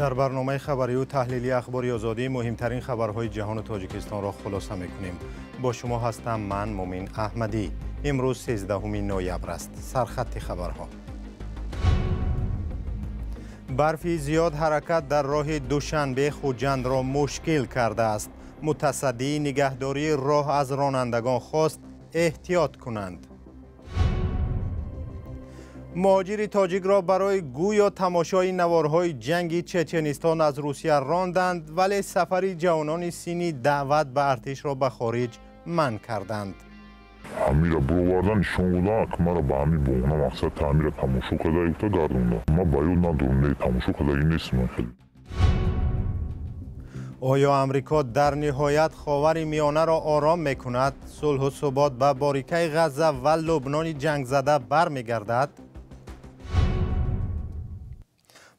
Дар барномаи хабарию таҳлилии Ахбори Озодӣ муҳимтарин хабарҳои ҷаҳону Тоҷикистонро хулоса мекунем. Бо шумо ҳастам ман Мумин Аҳмадӣ. Имрӯз 13 ноябр аст. Сархатти хабарҳо. Барфи зиёд ҳаракат дар роҳи Душанбе Хуҷандро мушкил кардааст. Мутасаддии нигаҳдории роҳ аз ронандагон хост эҳтиёт кунанд. Муҳоҷири тоҷикро барои гӯё тамошои наворҳои ҷанги Чеченистон аз Русия ронданд, вале сафари ҷавонони синни даъват ба артишро ба хориҷ манъ карданд. Ҳамира бировардан нишон додан, ки маро ба ҳамин баҳона мақсад таъмира тамошо карда гуфта гардонда. Ман ба ёд надорам, не тамошо кардагӣ нестам хеле. Оё Амрико дар ниҳоят Ховари Миёнаро ором мекунад? Сулҳу субот ба борикаи Ғазза ва Лубнони ҷангзада бармегардад?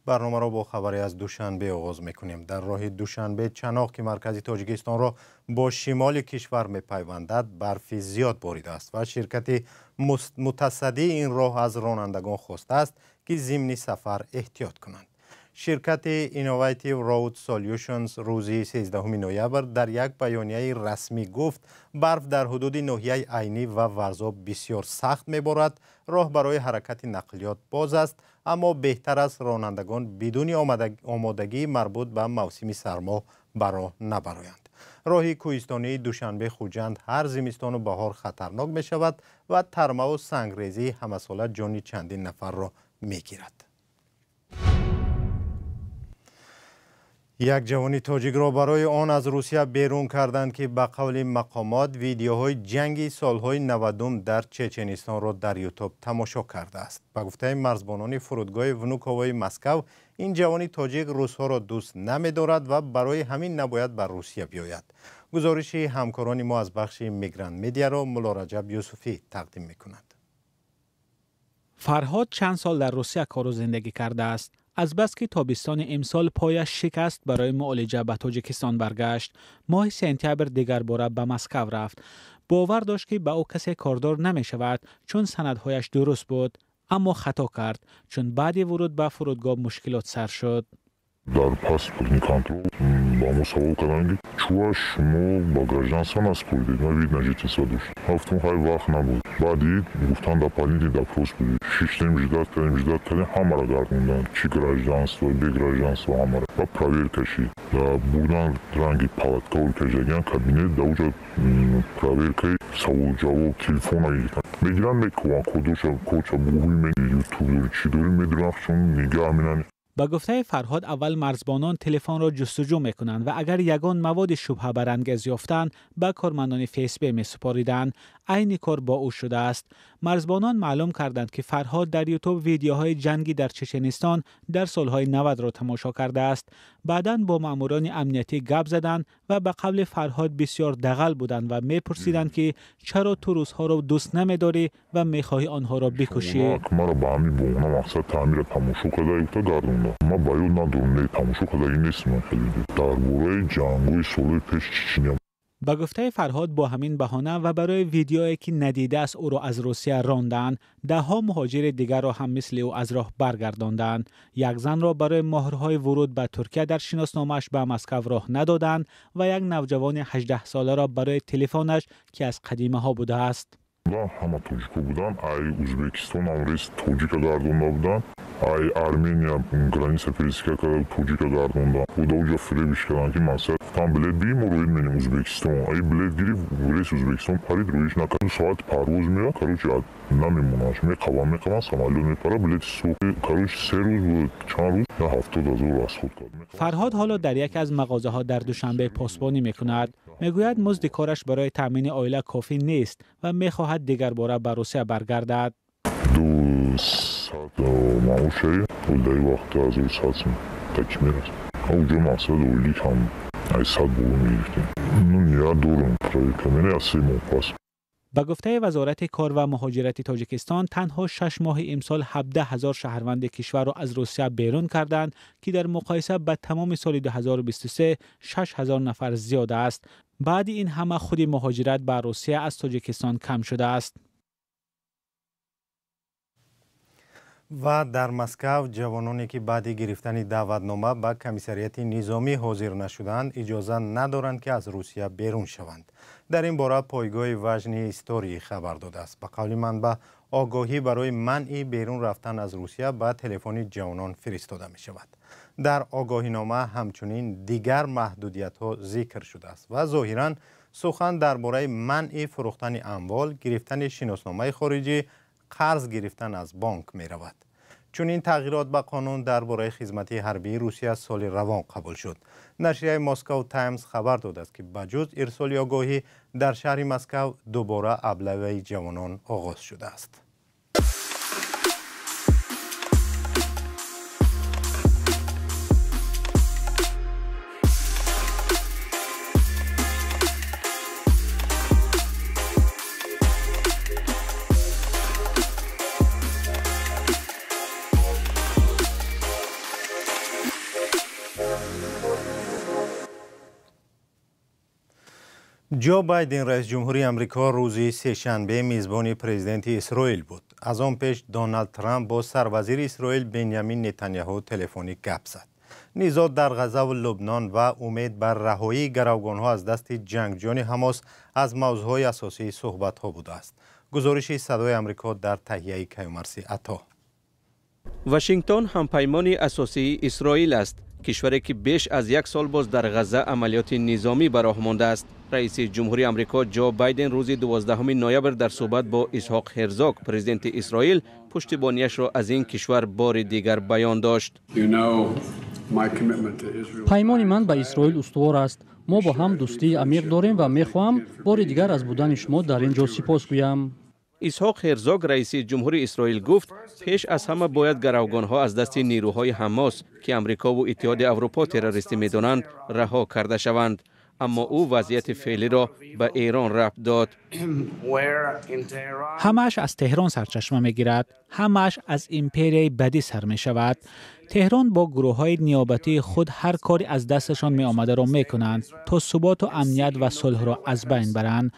Барномаро бо хабаре аз Душанбе оғоз мекунем. Дар роҳи Душанбе Чаноқ, ки маркази Тоҷикистонро бо шимоли кишвар мепайвандад, барфи зиёд боридааст ва ширкати мутасаддии ин роҳ аз ронандагон хостааст, ки зимни сафар эҳтиёт кунанд. Ширкати Innovative Road Solutions рӯзи 13 ноябр дар як баёнияи расмӣ гуфт, барф дар ҳудуди ноҳияи Айнӣ ва Варзоб бисёр сахт меборад. Роҳ барои ҳаракати нақлиёт боз аст, аммо беҳтар аст ронандагон бидуни омодагии марбут ба мавсими сармо ба роҳ набароянд. Роҳи кӯҳистонии Душанбе Хуҷанд ҳар зимистону баҳор хатарнок мешавад ва тармаву сангрезӣ ҳамасола ҷони чандин нафарро мегирад. Як ҷавони тоҷикро барои он аз Русия берун карданд, ки ба қавли мақомот видеоҳои ҷанги солҳои 90 дар Чеченистонро дар Ютуб тамошо кардааст. Ба гуфтаи марзбонони фурудгоҳи Внуковои Москав, ин ҷавони тоҷик русҳоро дӯст намедорад ва барои ҳамин набояд ба Русия биёяд. Гузориши ҳамкорони мо аз бахши Мигрант Медиаро Муллораҷаб Юсуфӣ тақдим мекунад. Фарҳод чанд сол дар Русия кору зиндагӣ кардааст. Азбаски тобистони имсол пояш шикаст, барои муолиҷа ба Тоҷикистон баргашт. Моҳи сентябр дигарбора ба Москав рафт. Бовар дошт, ки ба ӯ касе кордор намешавад, чун санадҳояш дуруст буд. Аммо хато кард, чун баъди вуруд ба фурудгоҳ мушкилот сар шуд. Дар паспортный контроль ба мо савол карданд, ки чӯа шумо ба гражданство насупурдед, ма вид на жительство дошт. Гуфтам, хай вақт набуд. Баъди гуфтан дополнительный допрос буд. Шиштем, ждать кардем, ждать кардем, ҳамаро гардонданд. Чи гражданство, бе гражданство ҳамаро. Ба проверка шид. Бурдан ранги палаткаор кашидагиан кабинет, да уҷа проверкаи савол ҷавоб, телефона гирифтан. Мегиранд, мекуванд, кодоша, кодша бугӯй ме, ютуб дори, чӣ дори, медуранд, чун нигаҳ менанд. Ба гуфтаи Фарҳод, аввал марзбонон телефонро ҷустуҷӯ мекунанд ва агар ягон маводи шубҳабарангез ёфтанд, ба кормандони ФСБ месупориданд. Айни кор бо ӯ шудааст. Марзбонон маълум карданд, ки Фарҳод дар Ютуб видеоҳои ҷангӣ дар Чеченистон дар солҳои 90-ро тамошо кардааст. Баъдан бо маъмурони амниятӣ гап заданд ва ба қавли Фарҳод бисёр дағал буданд ва мепурсиданд, ки чаро ту русҳоро дӯст намедорӣ ва мехоҳӣ онҳоро бикушӣ. Маро ба ҳамин баҳона мақсад таъмира тамошо карда гуфта гардонда. Ман ба ёд надорам, не тамошо кардагӣ нестам хеле. Дар бораи ҷангҳои солҳои пеш Чечения. Ба гуфтаи Фарҳод, бо ҳамин баҳона ва барои видеое, ки надидааст, ӯро аз Русия ронданд. Даҳҳо муҳоҷири дигарро ҳам мисли ӯ аз роҳ баргардонданд. Як занро барои моҳрҳои вуруд ба Туркия дар шиносномааш ба Москав роҳ надоданд ва як навҷавони 18-соларо барои телефонаш, ки аз қадимаҳо будааст. Ҳама тоҷико буданд, ай Ӯзбекистон ҳам рейс тоҷика гардонда буданд, ай Армения граница пересека карда тоҷика гардонда. Уда уҷа фиребиш карданд, ки мақсад там билет бигир, мо роид менем Ӯзбекистон. Ай билет гирифт, рейс Ӯзбекистон парид, роиш накард. Соат парвоз меояд, короче, намемонаш, меқавам, меқавам, самолёт мепара, билети сӯхт. Короче, 3 рӯз буд, чанд рӯз, 70 000 расход кард. Фарҳод ҳоло дар яке аз мағозаҳо дар Душанбе посбонӣ мекунад. Мегӯяд, музди кораш барои таъмини оила кофӣ нест ва мехоҳад дигарбора ба Русия баргардад. 200 маошаи даи вақт 2100 сум таки мерасад. Уҷо мақсад ойлик ҳам ай 100 боло мегирифтем. Ну ният дорам, проверка мера аз 3 моҳ пас. Ба гуфтаи Вазорати кор ва муҳоҷирати Тоҷикистон, танҳо 6 моҳи имсол 17 ҳазор шаҳрванди кишварро аз Русия берун карданд, ки дар муқоиса ба тамоми соли 2023 6 ҳазор нафар зиёд аст. Баъди ин ҳама худи муҳоҷират ба Русия аз Тоҷикистон кам шудааст. Ва дар Москва ҷавононе ки баъди гирифтани даъватнома ба комиссариати низомӣ ҳозир нашуданд, иҷоза надоранд ки аз Русия берун шаванд. Дар ин бора пойгоҳи Важни Истории хабар додааст. Ба қавли манбаъ, огоҳӣ барои манъи берун рафтан аз Русия ба телефони ҷавонон фиристода мешавад. Дар огоҳинома ҳамчунин дигар маҳдудиятҳо зикр шудааст ва зоҳиран сухан дар бораи манъи фурӯхтани амвол, гирифтани шиносномаи хориҷӣ, қарз гирифтан аз бонк меравад. Чунин тағйирот ба қонун дар бораи хизмати ҳарбии Русия соли равон қабул шуд. Нашрияи Москва Таймс хабар додааст, ки ба ҷуз ирсоли огоҳӣ дар шаҳри Москва дубора аблаваи ҷавонон оғоз шудааст. Ҷо Байден, раис ҷумҳури Амрико, рӯзи сешанбе мизбони президенти Исроил буд. Аз он пеш Доналд Трамп бо сарвазири Исроил Бенямин Нетаняҳу телефонӣ гап зад. Низоъ дар Ғаза ва Лубнон ва умед бар раҳоии гаравгонҳо аз дасти ҷангҷӯёни Ҳамос аз мавзӯъҳои асосии суҳбатҳо будааст. Гузориши Садои Амрико дар таҳияи Каюмарси Ато. Вашингтон ҳампаймони асосии Исроил аст. Кишваре ки беш аз як сол боз дар Ғазза амалиёти низомӣ ба роҳ мондааст. Раиси ҷумҳури Амрико Ҷо Байден рӯзи 12 ноябр дар суҳбат бо Исҳоқ Ҳерзог, президенти Исроил, пуштибониашро аз ин кишвар бори дигар баён дошт. Паймони ман ба Исроил устувор аст. Мо бо ҳам дӯстии амиқ дорем ва мехоҳам бори дигар аз будани шумо дар ин ҷо сипос гӯям. Исҳоқ Ҳерзог, раиси ҷумҳури Исроил, гуфт пеш аз ҳама бояд гаравгонҳо аз дасти нирӯҳои Ҳамос, ки Амрикову Иттиҳоди Аврупо террористӣ медонанд, раҳо карда шаванд. Аммо ӯ вазъияти феълиро ба Эрон рабт дод. Ҳамааш аз Теҳрон сарчашма мегирад. Ҳамааш аз империяи бадӣ сар мешавад. Теҳрон бо гурӯҳҳои ниёбатии худ ҳар кори аз дасташон меомадаро мекунанд, то суботу амният ва сулҳро аз байн баранд.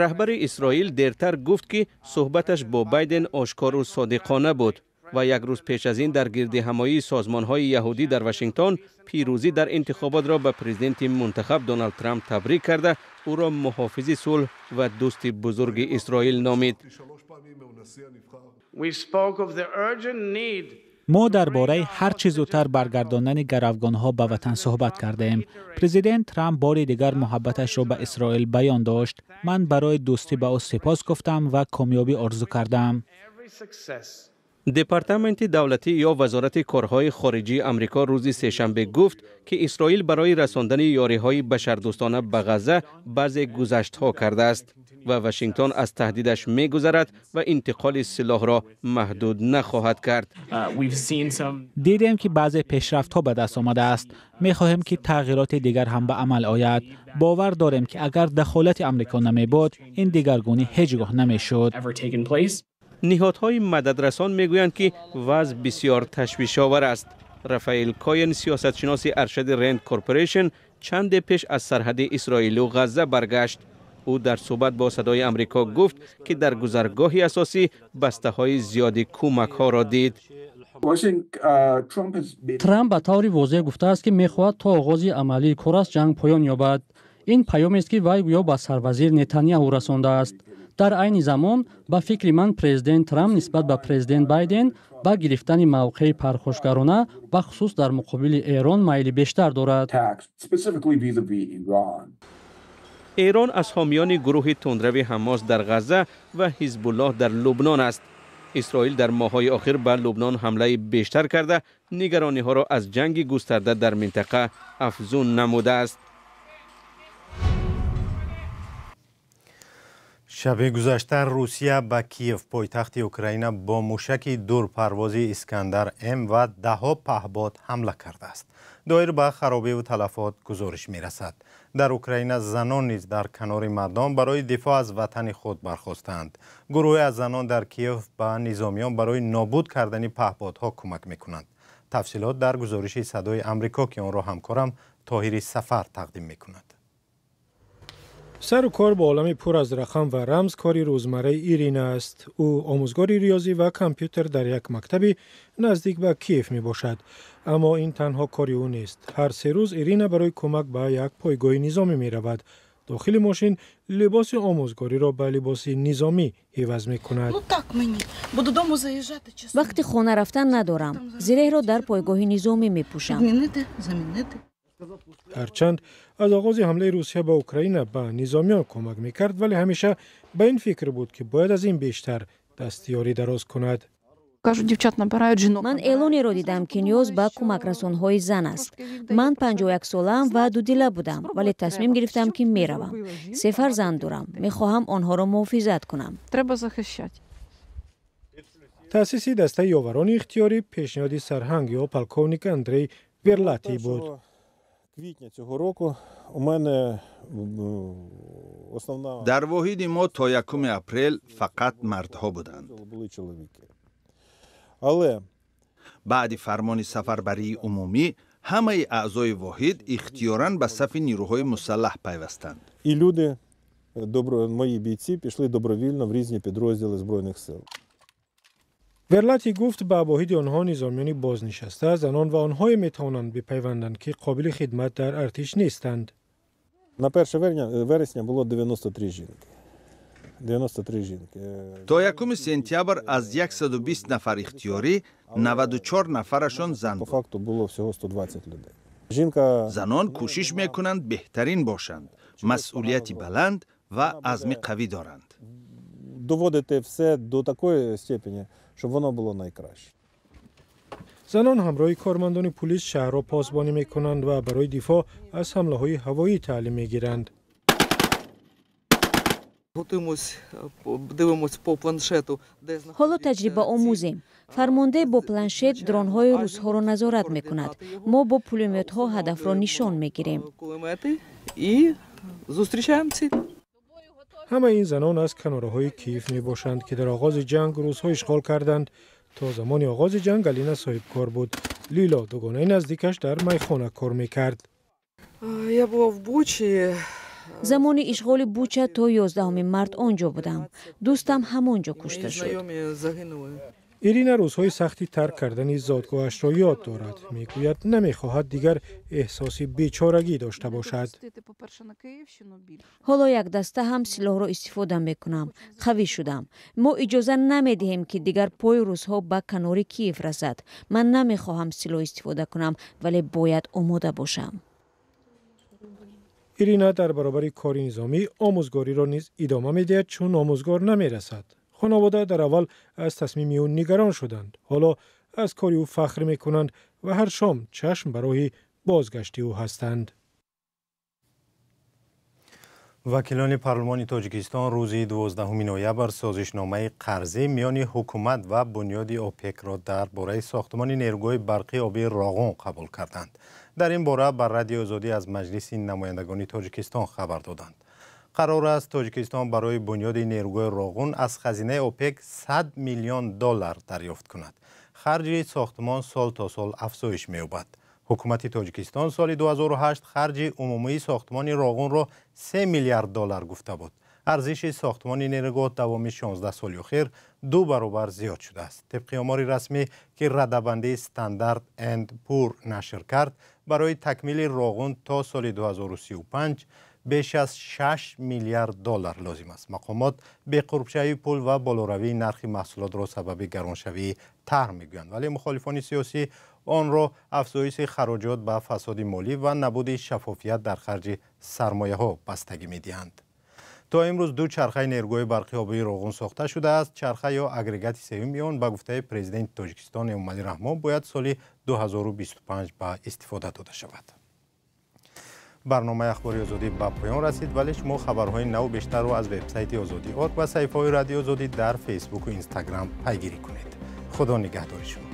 Раҳбари Исроил дертар гуфт, ки суҳбаташ бо Байден ошкору содиқона буд ва як рӯз пеш аз ин дар гирдиҳамоии созмонҳои яҳудӣ дар Вашингтон пирӯзӣ дар интихоботро ба президенти мунтахаб Доналд Трамп табрик карда, ӯро муҳофизи сулҳ ва дӯсти бузурги Исроил номид. Мо дар бораи ҳар чӣ зудтар баргардондани гаравгонҳо ба ватан суҳбат кардем. Президент Трамп бори дигар муҳаббаташро ба Исроил баён дошт. Ман барои дӯстӣ ба ӯ сипос гуфтам ва комёбӣ орзу кардам. Департаменти давлатӣ ё Вазорати корҳои хориҷии Амрико рӯзи сешанбе гуфт, ки Исроил барои расондани ёриҳои башардӯстона ба Ғазза баъзе гузаштҳо кардааст ва Вашингтон аз таҳдидаш мегузарад ва интиқоли силоҳро маҳдуд нахоҳад кард. Дидем, ки баъзе пешрафтҳо ба даст омадааст. Мехоҳем, ки тағйироти дигар ҳам ба амал ояд. Бовар дорем, ки агар дахолати Амрико намебуд, ин дигаргунӣ ҳеҷ гоҳ намешуд. Ниҳодҳои мададрасан мегӯянд, ки вазъ бисёр ташвишовар аст. Рафаэл Коен, сиёсатшиноси аршади Ренд Корпорейшн, чанде пеш аз сарҳади Исроилу Ғазза баргашт. Ӯ дар суҳбат бо Садои Амрико гуфт, ки дар гузаргоҳи асосӣ бастаҳои зиёди кӯмакҳоро дид. Трамп ба таври возеҳ гуфтааст, ки мехоҳад то оғози амалии кораш ҷанг поён ёбад. Ин паёмест, ки вай гӯё ба сарвазир Нетаняҳу расондааст. Дар айни замон, ба фикри ман, президент Трамп нисбат ба президент Байден ба гирифтани мавқеи пархошгарона, бахусус дар муқобили Эрон, майли бештар дорад. Эрон аз ҳомиёни гурӯҳи тундрави Ҳамос дар Ғазза ва Ҳизбуллоҳ дар Лубнон аст. Исроил дар моҳҳои охир ба Лубнон ҳамлаи бештар карда, нигарониҳоро аз ҷанги густарда дар минтақа афзун намудааст. Шаби гузашта Русия ба Киев, пойтахти Украина, бо мушаки дурпарвози Искандар М ва даҳҳо паҳбод ҳамла кардааст. Доир ба харобиву талафот гузориш мерасад. Дар Украина занон низ дар канори мардон барои дифоъ аз ватани худ бархостаанд. Гурӯҳе аз занон дар Киев ба низомиён барои нобуд кардани паҳбодҳо кӯмак мекунанд. Тафсилот дар гузориши Садои Амрико, ки онро ҳамкорам Тоҳири Сафар тақдим мекунад. Сару кор бо олами пур аз рақам ва рамз кори рӯзмарраи Ирина аст. Ӯ омӯзгори риёзӣ ва компютер дар як мактаби наздик ба Киев мебошад. Аммо ин танҳо кори ӯ нест. Ҳар се рӯз Ирина барои кӯмак ба як пойгоҳи низомӣ меравад. Дохили мошин либоси омӯзгориро ба либоси низомӣ иваз мекунад. Вақти хона рафтан надорам. Зиреҳро дар пойгоҳи низомӣ мепӯшам. Ҳарчанд аз оғози ҳамлаи Русия ба Украина ба низомиён кӯмак мекард, вале ҳамеша ба ин фикр буд, ки бояд аз ин бештар дастёрӣ дароз кунад. Ман эълонеро дидам, ки ниёз ба кӯмакрасонҳои зан аст. Ман 51 солаам ва дудила будам, вале тасмим гирифтам, ки меравам. Се фарзанд дорам, мехоҳам онҳоро муҳофизат кунам. Таъсиси дастаи ёварони ихтиёрӣ пешниҳоди сарҳанг ё полковник Андрей Верлатӣ буд. Дар воҳиди мо то 1 апрел фақат мардҳо буданд. Баъди фармони сафарбарии умумӣ ҳамаи аъзои воҳид ихтиёран ба сафи нирӯҳои мусаллаҳ пайвастанд. Верлати гуфт, ба воҳиди онҳо низомиёни бознишаста, занон ва онҳое метавонанд бипайванданд, ки қобили хидмат дар артиш нестанд. На 1 вересня было 93 жінки. 93 жінки. То 1 сентябр аз 120 нафар ихтиёрӣ 94 нафарашон зан По буд. факту було всього 120 людей. Жінка Занон кӯшиш мекунанд беҳтарин бошанд, масъулияти баланд ва азми қавӣ доранд. доводити все до такої степені, щоб воно було найкраще. Занон ҳамроҳи кормандони пулис шаҳрро посбонӣ мекунанд ва барои дифоъ аз ҳамлаҳои ҳавоӣ таълим мегиранд. Ҳоло таҷрибаомӯзем. Фармондеҳ бо планшет дронҳои русҳоро назорат мекунад. Мо бо пулемётҳо ҳадафро нишон мегирем. Ҳамаи ин занон аз канораҳои Киев мебошанд, ки дар оғози ҷанг русҳо ишғол карданд. То замони оғози ҷанг Галина соҳибкор буд. Лило, дугонаи наздикаш, дар майхона кор мекард. Замони ишғоли Буча то 11 март он ҷо будам. Дӯстам ҳамон ҷо кушта шуд. Ирина рӯзҳои сахти тарк кардани зодгоҳашро ёд дорад. Мегӯяд, намехоҳад дигар эҳсоси бечорагӣ дошта бошад. Ҳоло як даста ҳам силоҳро истифода мекунам. Қавӣ шудам. Мо иҷоза намедиҳем, ки дигар пои русҳо ба канори Киев расад. Ман намехоҳам силоҳ истифода кунам, вале бояд омода бошам. Ирина дар баробари кори низомӣ омӯзгориро низ идома медиҳад, чун омӯзгор намерасад. Хонавода дар аввал аз тасмими ӯ нигарон шуданд. Ҳоло аз кори ӯ фахр мекунанд ва ҳар шом чашм ба роҳи бозгашти ӯ ҳастанд. Вакилони парлумони Тоҷикистон рӯзи 12 ноябр созишномаи қарзӣ миёни ҳукумат ва бунёди ОПЕКро дар бораи сохтмони нерӯгоҳи барқи обии Роғун қабул карданд. Дар ин бора ба Радиои Озодӣ аз Маҷлиси намояндагони Тоҷикистон хабар доданд. Қарор аст Тоҷикистон барои бунёди нерӯгоҳи Роғун аз хазинаи ОПЕК 100 миллион доллар дарёфт кунад. Харҷи сохтмон сол то сол афзоиш меёбад. Ҳукумати Тоҷикистон соли 2008 харҷи умумии сохтмони Роғунро 3 миллиард доллар гуфта буд. Арзиши сохтмони нерӯгоҳ давоми 16 соли охир 2 баробар зиёд шудааст. Тибқи омори расмӣ, ки радабандии Стандарт энд Пур нашр кард, барои такмили Роғун то соли 2035 беш аз 6 миллиард доллар лозим аст. Мақомот беқурбшавии пул ва болоравии нархи маҳсулотро сабаби гароншавии тарҳ мегӯянд, вале мухолифони сиёсӣ онро афзоиши хароҷот ба фасоди молӣ ва набуди шаффофият дар харҷи сармояҳо бастагӣ медиҳанд. То имрӯз 2 чархаи нерӯгоҳи барқи обии Роғун сохта шудааст. Чарха ё агрегати сеюми он ба гуфтаи президенти Тоҷикистон Эмомалӣ Раҳмон бояд соли 2025 ба истифода дода шавад. Барномаи Ахбори Озодӣ ба поён расид, вале шумо хабарҳои наву бештарро аз вебсайти Озодӣ орг ва саҳифаҳои Радиои Озодӣ дар Фейсбуку Инстаграм пайгирӣ кунед. Худо нигаҳдори шумо.